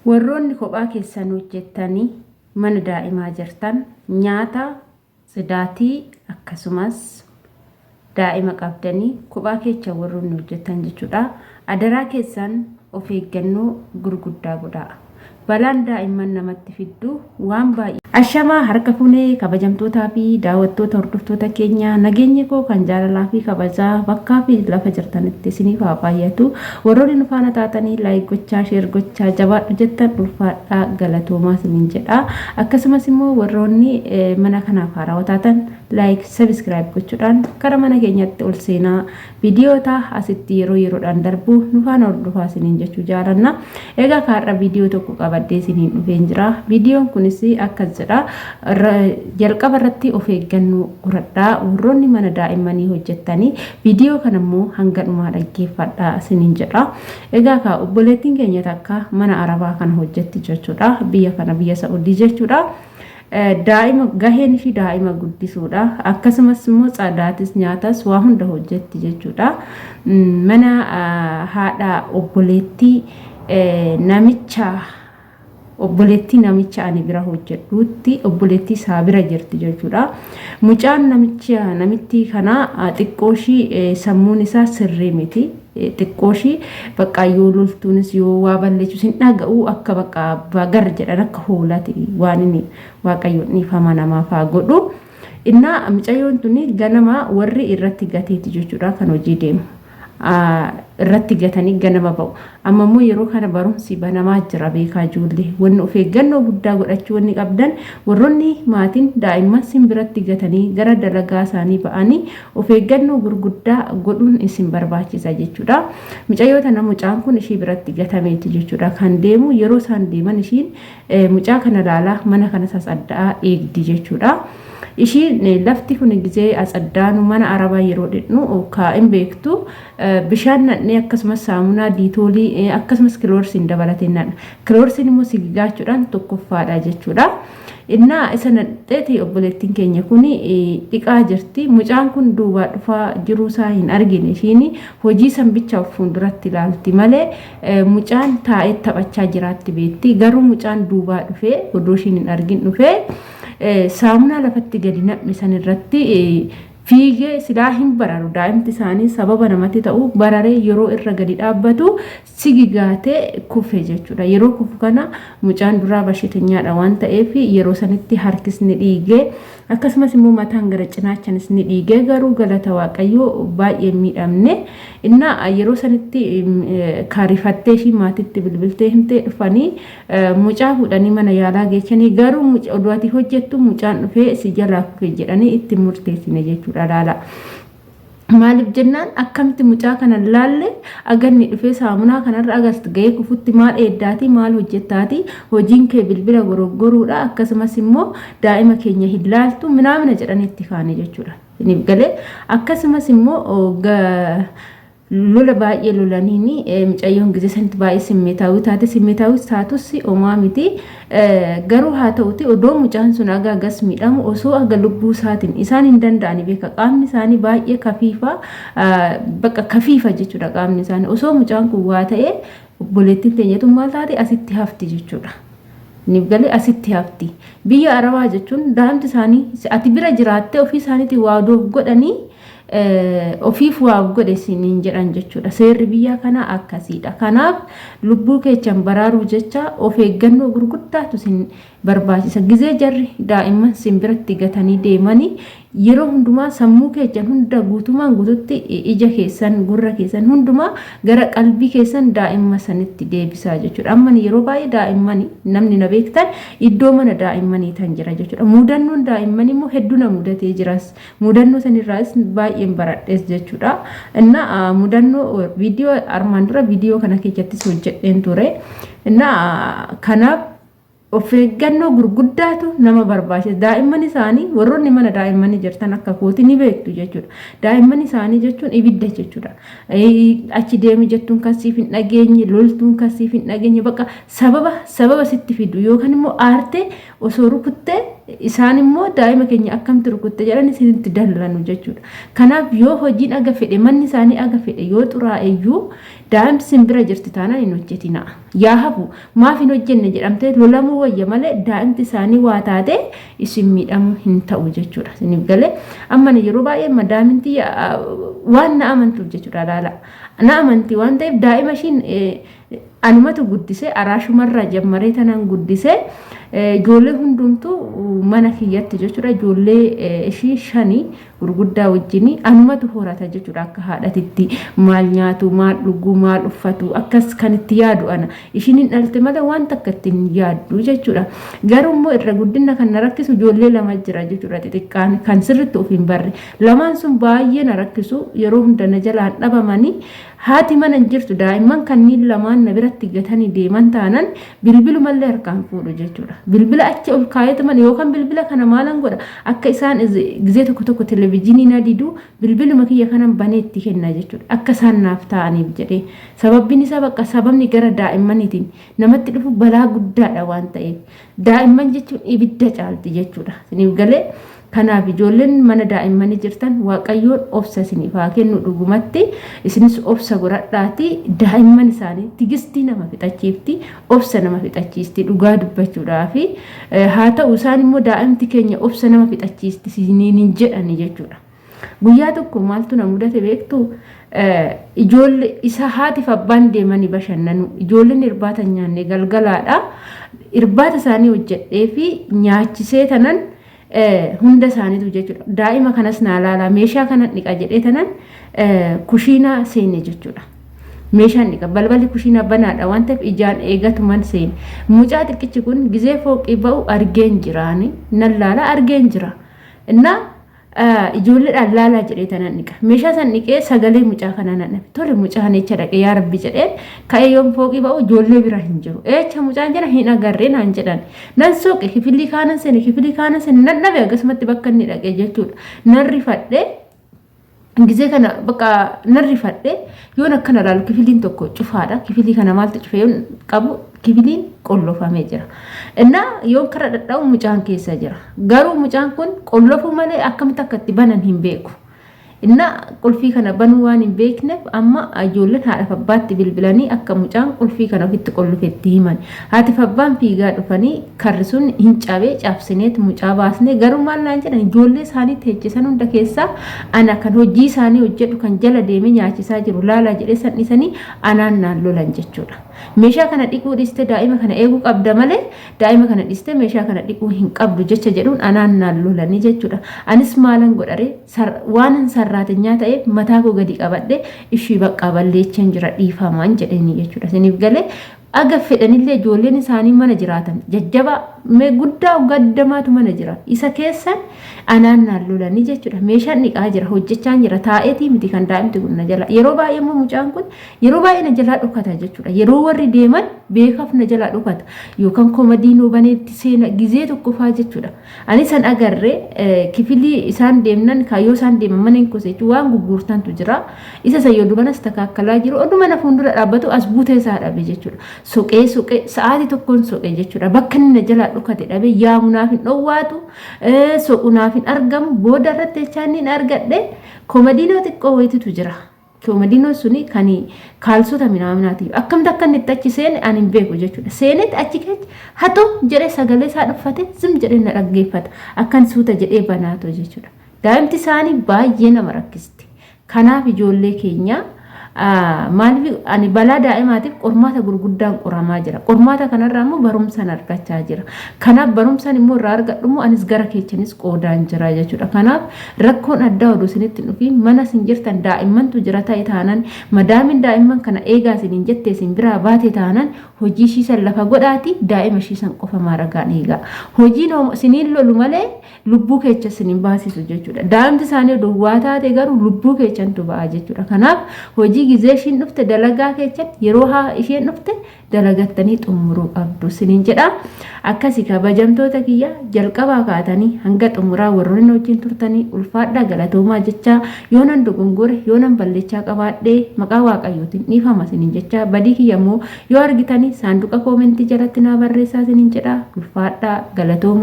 Warroonni kophaa keessan hojjettanii mana daa'imaa jirtan nyaata, tsidaatii akkasumas daa'ima qabdanii kophaa keechan warroonni hojjettan jechuudha. Adaraa keessan of eeggannoo gurguddaa godhaa. Balaan daa'imman namatti fiddu waan baay'ee. Ashamaa harka fuunee kabajamtootaa fi daawwattoota hordoftoota keenya, nageenyi koo kan jaalalaa fi kabajaa bakkaa fi lafa jirtanitti isiniif haa baay'atu. Warroonni nu faana taatanii like gochaa, share gochaa jabaadhu jettan ulfaadhaa, galatoomaa isiniin jedha. Akkasumas immoo warroonni mana kanaaf haarawaa taatan like, subscribe gochuudhaan kara mana keenyatti ol seenaa, viidiyoota asitti yeroo yeroodhaan darbu nu faana hordofaa isiniin jechuu jaalanna. Egaa kaarra viidiyoo tokko qabadhee isiniin dhufeen jira. Viidiyoon kunis akkas jedha. Jalqaba irratti of eeggannoo godhadhaa. Warroonni mana daa'immanii hojjettanii viidiyoo kana immoo hanga dhumaa dhaggeeffadhaa isiniin jedha. Egaa kaa obboleettiin keenya takka mana Arabaa kana hojjetti jechuudha. Biyya kana, biyya Sa'udii jechuudha. Daa'ima gaheen ishii daa'ima guddisuudha. Akkasumas immoo tsadaatis nyaatas waa hunda hojjetti jechuudha. Mana haadha obboleettii namicha, obboleettii namicha ani bira hojjedhuutti, obboleettii isaa bira jirti jechuudha. Mucaan namicha namittii kanaa xiqqoo ishii sammuun isaa sirrii miti. Xiqqoo ishii bakka yoo loltuunis yoo waa balleessus hin dhaga'u, akka bakka abbaa gar jedhan akka hoolati waan inni Waaqayyoon dhiifama namaaf haa godhu. Innaa mucayyoon tuni ganama warri irratti gateeti jechuudha kan hojii deemu. Irratti gatanii ganama ba'u. Amma immoo yeroo kana barumsi banamaa jira, beekaa ijoollee. Wanni of eeggannoo guddaa godhachuu wanni qabdan, warroonni maatiin daa'imman sin biratti gatanii gara dalagaa isaanii ba'anii, of eeggannoo gurguddaa godhuun isin barbaachisa jechuudha. Mucayyoo tana mucaan kun ishii biratti gatameeti jechuudha kan deemu. Yeroo isaan deeman ishiin mucaa kana laalaa mana kana sasaddaa eegdi jechuudha. Ishiin lafti kun gizee atsaddaanu mana Arabaa yeroo dhidhnu kaa'in beektu bishaan nadhee, akkasumas saamunaa diitoolii, akkasumas kiloorsiin dabalatee nadha. Kiloorsiin immoo sigigaachuudhaan tokkoffaadha jechuudha. Innaa isa nadheeti obboleettiin keenya kun dhiqaa jirti. Mucaan kun duubaa dhufaa jiruusaa hin argine. Ishiin hojii san bicha of fuulduratti ilaalti malee mucaan taa'ee taphachaa jiraatti beekti. Garuu mucaan duubaa dhufee odoo ishiin hin argin dhufee saamunaa lafatti gadi naqme san irratti fiigee, silaa hin bararu, daa'imti isaanii sababa namatti ta'u bararee yeroo irra gadi dhaabbatu sigigaatee kufe jechuudha. Yeroo kufu kana mucaan duraa bashitanyaadha waan ta'eef yeroo sanitti harkis ni dhiigee, akkasumas immoo mataan gara cinaachanis ni dhiigee, garuu galata Waaqayyoo baay'ee miidhamne. Innaa yeroo sanitti kaarifattee ishii maatitti bilbiltee himtee, dhufanii mucaa fuudhanii mana yaalaa geessanii, garuu mucaa oduu ati hojjettu mucaan dhufee si jalaa kufe jedhanii itti murteessine jechuudha laala. Maaliif jennaan, akkamitti mucaa kana laalle aganni dhufee saamunaa kanarra agas ga'ee kufutti maal eeddaati, maal hojjettaati, hojiin kee bilbila goroggoruudha, akkasumas immoo daa'ima keenya hin laaltu minaamina jedhanii itti kaane jechuudha. Isiniif galee? Akkasumas immoo lola baay'ee lolaniini mucayyoon gizee sanitti baay'ee simmeetaawii taate. Simmeetaawii taatus homaa miti, garuu haa ta'uti odoo mucaan sun aga agas miidhamu, osoo aga lubbuu isaatiin isaan hin danda'ani beeka, qaamni isaanii baay'ee kafiifa, bakka kafiifa jechuudha qaamni isaanii. Osoo mucaan kun waa ta'e obboleettiin teenyatu maal taate? Asitti hafti jechuudha. Niif galee? Asitti hafti. Biyya Arabaa jechuun daa'imti isaanii ati bira jiraattee ofii isaaniitiin waa odoof godhanii ofiif waa godhe isiniin jedhan jechuudha. Seerri biyya kanaa akkasiidha. Kanaaf lubbuu keechan baraaruu jecha of eeggannoo gurguddaatu isin barbaachisa. Gizee jarri daa'imman isin biratti gatanii deemanii yeroo hundumaa sammuu keessan hunda guutumaan guututti, ija keessan, gurra keessan hundumaa gara qalbii keessan daa'imma sanitti deebisaa jechuudha. Amma yeroo baay'ee daa'imman, namni na beektan, iddoo mana daa'immanii tan jira jechuudha. Mudannoon daa'immanii immoo hedduu na mudatee jiras. Mudannoo sanirraas baay'een baradhes jechuudha. Innaa mudannoo viidiyoo armaan dura viidiyoo kana keessattis hojjedheen ture. Innaa kanaaf of eeggannoo gurguddaatu nama barbaachisa. Daa'imman isaanii warroonni mana daa'immanii jirtan akka kooti ni beektu jechuudha. Daa'imman isaanii jechuun ibidda jechuudha. Achi deemi jettuun kan siif hin dhageenye, loltuun kan siif hin dhageenye, bakka sababa sababa sitti fidu yookaan immoo aartee osoo rukuttee Isaan immoo daa'ima keenya akkamti rukutte jedhan isinitti dallanu jechuudha. Kanaaf yoo hojiin aga fedhe, manni isaanii aga fedhe yoo xuraa'eyyuu, daa'imti isin bira jirti taanaan hin hojjetinaa. Yaa hafu, maaf hin hojjenne jedhamtee lolamuu wayya malee daa'imti isaanii waa taatee isin miidhamuu hin ta'u jechuudha. Isiniif galee? Amma ani yeroo baay'ee madaaminti waan na amantuuf jechuudha, laala. Na amanti waan ta'eef daa'ima ishiin anumatu guddise, araashumarraa jammaree tanaan guddise, ijoollee hundumtuu mana kiyyatti jechuudha. Ijoollee ishii shanii gurguddaa wajjin anumatu horata jechuudha. Akka haadhatitti maal nyaatu, maal dhugu, maal uffatu, akkas kan itti yaadu ana. Ishiin hin dhalte malee waan takka ittiin yaaddu jechuudha. Garuu immoo irra guddina kan na rakkisu ijoollee lama jira jechuudha, xixiqqaan kan sirritti of hin barre. Lamaan sun baay'ee na rakkisu, yeroo hunda na jalaan dhabamanii. Haati mana hin jirtu, daa'imman kanneen lamaan na biratti gatanii deeman taanan bilbilumallee harkaan fuudhu jechuudha. Bilbila achi ol kaayetuman yookaan bilbila kana maalan godha, akka isaan gizee tokko tokko televizyiinii na didu, bilbiluma kiyya kanan banee itti kenna jechuudha. Akka isaan naaf ta'aniif jedhee. Sababbiin isaa bakka sababni gara daa'immaniitiin namatti dhufu balaa guddaadha waan ta'eef. Daa'imman jechuun ibidda caalti jechuudha. Isiniif galee? Kanaaf ijoolleen mana daa'immanii jirtan, Waaqayyoon obsa isiniif haa kennu dhugumatti. Isinis obsa godhadhaati, daa'imman isaanii tigistii nama fixachiifti, obsa nama fixachiisti dhugaa dubbachuudhaafi. Haa ta'u, isaan immoo daa'imti keenya obsa nama fixachiisti isiniin hin jedhani jechuudha. Guyyaa tokko maaltu na mudate beektu? Ijoollee isa haatiif abbaan deemanii bashannanu. Ijoolleen irbaata hin nyaanne, galgalaadha. Irbaata isaanii hojjedhee fi nyaachisee tanan hunda isaaniitu jechuudha. Daa'ima kanas naa laalaa, meeshaa kanan dhiqa jedhee tanan kushiinaa seene jechuudha. Meeshaan dhiqa, balballi kushiinaa banaadha waan ta'eef ijaan eegatuman seene. Mucaa xiqqichi kun gizee fooqii ba'u argeen jiraani, nan laala, argeen jira. Innaa ijoolleedhaan laalaa jedhee tanan dhiqa. Meeshaa san dhiqee sagalee mucaa kanaa nan dhabe. Tole, mucaan echa dhaqe yaa Rabbi jedheen ka'ee yoon fooqii ba'u ijoollee bira hin jiru. Echa mucaan jira, hin agarree naan jedhan. Nan soqe, kifilii kaanan seene, kifilii kaanan seene, nan dhabe akkasumatti bakka inni dhaqe jechuudha. Nan rifadhee gizee kana, bakka nan rifadhee yoon akkana ilaalu kifiliin tokko cufaadha. Kifilii kana maaltu cufe yoon qabu, kifiliin qollofamee jira. Innaa yoon kara dhadha'u mucaan keessa jira. Garuu mucaan kun qollofuu malee akkamitti akka itti banan hin beeku. Innaa qulfii kana banuu waan hin beekneef amma ijoolleen haadhaaf abbaatti bilbilanii akka mucaan qulfii kana ofitti qollofe itti himan. Haatiif abbaan fiigaa dhufanii karri sun hin cabee, cabsineet mucaa baasnee. Garuu maal naan jedhan? Ijoollee isaanii teechisan hunda keessaa ana kan hojii isaanii hojjedhu, kan jala deemee nyaachisaa jiru, laalaa jedhee san dhiisanii anaan naan lolan jechuudha. Meeshaa kana dhiquu dhiistee daa'ima kana eeguu qabda malee daa'ima kana dhiistee meeshaa kana dhiquu hin qabdu jecha jedhuun anaan naan lolanii jechuudha. Anis maalan godharee, waanan sarraatenyaa ta'eef mataa koo gadi qabadhe, ishii baqqaa balleecheen jira, dhiifamaan jedheeni jechuudha. Isiniif galee? Aga fedhanillee ijoolleen isaanii mana jiraatan jajjabaa mee guddaa gaddamaatu mana jira. Isa keessan anaan naan lolanii jechuudha. Meeshaan dhiqaa jira, hojjechaan jira, taa'eetii miti kan daa'imti kun na jala. Yeroo baay'ee immoo mucaan kun yeroo baay'ee na jalaa dhokata jechuudha. Yeroo warri deeman beekaaf na jalaa dhokata. Yookaan komadiinoo baneetti seena gizee tokko faa jechuudha. Ani san agarre, kifilii isaan deemnan, kaayyoo isaan deeman mana hin kose jechuun waan gugguurtantu jira. Isa san yoo dubanas takaakalaa jiru oduma na fuuldura dhaabbatu as buutee isaa dhabe jechuudha. Soqee soqee sa'aatii tokkoon soqe jechuudha. Bakka inni na jalaa dhokate dhabe, yaamu naaf hin dhowwaatu, soqu naaf hin argamu. Booda irratti jechaa inni hin argadhe, komadiinoo xiqqoo wayititu jira. Komadiinoon suni kan kaalsota minaaminaati. Akkamitti akka inni itti achi seene ani hin beeku jechuudha. Seenetti achi keessa hatu jedhee sagalee isaa dhuffate, zim jedhee na dhaggeeffata. Akkan suuta jedhee banaatu jechuudha. Daa'imti isaanii baay'ee nama rakkisti. Kanaaf ijoollee keenya, maaliif ani balaa daa'imaatiif qormaata gurguddaan qoramaa jira. Qormaata kanarraa immoo barumsaan argachaa jira. Kanaaf barumsaan immoo irraa argadhu immoo anis gara keechanis qoodaan jira jechuudha. Kanaaf rakkoon addaa oduu isinitti hin dhufiin, mana isin jirtan daa'immantu jira ta'e taanan, madaamin daa'imman kana eegaa isiniin jettee isin biraa baate taanan, hojii ishiisan lafa godhaati daa'ima ishiisan qofa maaragaan eegaa. Hojiin isiniin lolu malee lubbuu keecha isin hin baasisu jechuudha. Daa'imti isaanii oduu waa taate garuu lubbuu keechantu ba'a jechuudha. Kanaaf hojii gizee ishiin dhufte dalagaa keechan, yeroo haa isheen dhufte dalagattanii xumuruu qabdu isiniin jedha. Akkasi kabajamtoota kiyya, jalqabaa kaatanii hanga xumuraa warroonni wajjin turtanii ulfaadhaa, galatoomaa jechaa, yoo nan dogongore, yoo nan balleechaa qabaadhee maqaa Waaqayyootiin dhiifama isiniin jechaa, badii kiyya immoo yoo argitanii saanduqa koomentii jalatti naa barreessaa isiniin jedha. Ulfaadhaa, galatooma.